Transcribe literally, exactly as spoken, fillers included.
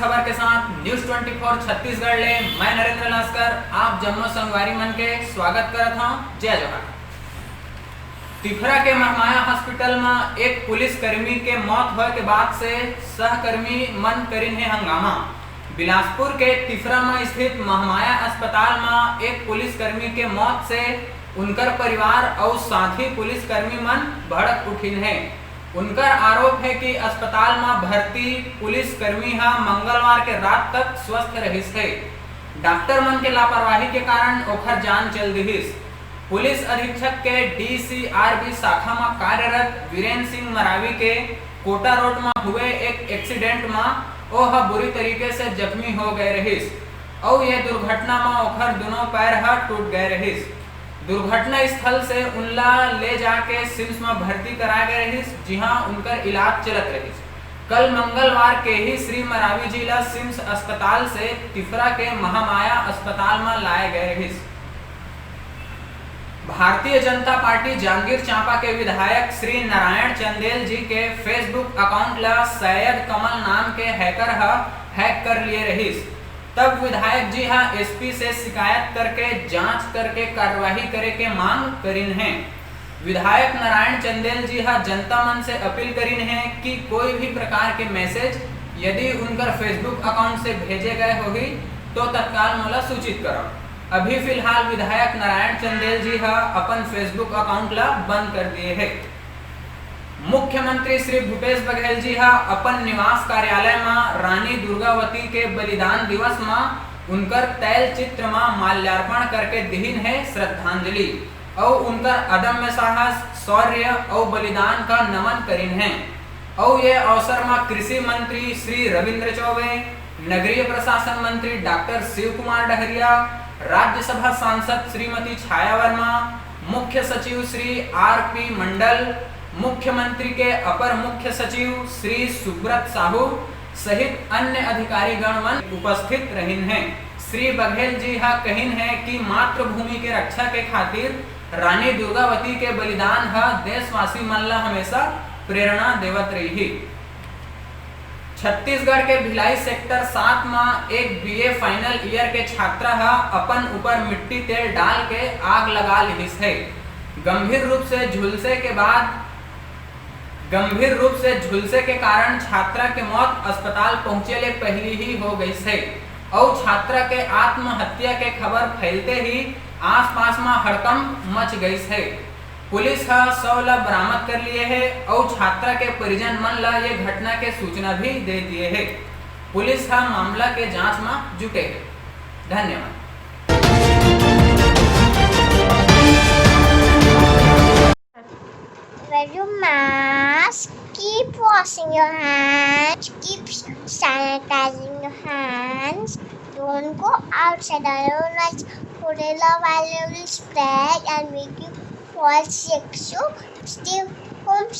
खबर के साथ News twenty four छत्तीसगढ़ ले मैं नरेंद्र लस्कर आप जम्मो संगवारी मन के स्वागत करत हूँ। जय जोहार। तिफरा के महमाया हॉस्पिटल म एक पुलिस कर्मी के मौत होए के बाद से सहकर्मी मन करिन हे हंगामा। बिलासपुर के तिफरा म स्थित महमाया अस्पताल म एक पुलिस कर्मी के मौत से उनकर परिवार अउ साथी पुलिस कर्मी मन भड़क उठिन हे। उनकर आरोप हे कि अस्पताल म भर्ती पुलिस कर्मी ह मंगलवार के रात तक स्वस्थ रहिस हे। डॉक्टर मन के लापरवाही के कारण ओखर जान चल दिहिस। पुलिस अधीक्षक के डीसीआरबी शाखा म कार्यरत वीरेंद्र सिंह मरावी के कोटा रोड म हुए एक एक्सीडेंट म ओह बुरी तरीके से जख्मी हो गए रहिस अउ ये दुर्घटना म ओखर दुनों पैर ह टूट गए रहिस। दुर्घटना स्थल से उनला ले जाके सिम्स म भर्ती कराए गए रहिस, जिहां उनकर इलाज चलत रहिस। कल मंगलवार के ही श्री मरावी जी ला सिम्स अस्पताल से तिफरा के महामाया अस्पताल म लाए गए रहिस। भारतीय जनता पार्टी जांजगीर चांपा के विधायक श्री नारायण चंदेल जी के Facebook अकाउंट ला सैयद कमल नाम के हैकर ह हैक कर लिए रहिस। तब विधायक जी ह एसपी से शिकायत करके जांच करके कार्रवाई करे के मांग करिन हे। विधायक नारायण चंदेल जी ह जनता मन से अपील करिन हे कि कोई भी प्रकार के मैसेज यदि उनकर Facebook अकाउंट से भेजे गए होही तो तत्काल मोला सूचित करव। अभी फिलहाल विधायक नारायण चंदेल जी ह अपन Facebook अकाउंट ला बंद कर दिए हे। मुख्यमंत्री श्री भूपेश बघेल जी ह अपन निवास कार्यालय म रानी दुर्गावती के बलिदान दिवस म उनकर तैल चित्र म माल्यार्पण करके दिहिन हे श्रद्धांजलि अउ उनकर अदम्य साहस, शौर्य अउ बलिदान का नमन करिन हे। अउ ये अवसर म कृषि मंत्री श्री रविंद्र चौबे, नगरीय प्रशासन मंत्री डॉक्टर शिव कुमार डहरिया, राज्यसभा सांसद श्रीमती छाया वर्मा, मुख्य सचिव श्री आर पी मंडल, मुख्यमंत्री के अपर मुख्य सचिव श्री सुब्रत साहू सहित अन्य अधिकारी गण मन उपस्थित रहिन हे। श्री बघेल जी ह कहिन हे कि मातृभूमि के रक्षा के खातिर रानी दुर्गावती के बलिदान ह देशवासी मन ला हमेशा प्रेरणा देवत रहिही। छत्तीसगढ़ के भिलाई सेक्टर सात म एक बीए फाइनल ईयर के छात्रा ह अपन ऊपर मिट्टी तेल डाल के आग लगा लिहिस हे। गंभीर रूप से झुलसे के बाद गंभीर रूप से झुलसे के कारण छात्रा के मौत अस्पताल पहुंचे ले पहिली ही हो गईस हे अउ छात्रा के आत्महत्या के खबर फैलते ही आसपास म हड़कंप मच गईस हे। पुलिस ह शव ल बरामद कर लिए हे अउ छात्रा के परिजन मन ल ये घटना के सूचना भी दे दिए हे। पुलिस ह मामला के जांच म जुटे हे। धन्यवाद। Wear your mask, keep washing your hands, keep sanitizing your hands. Don't go outside alone, like Coronavirus will spread and make you fall sick. So stay home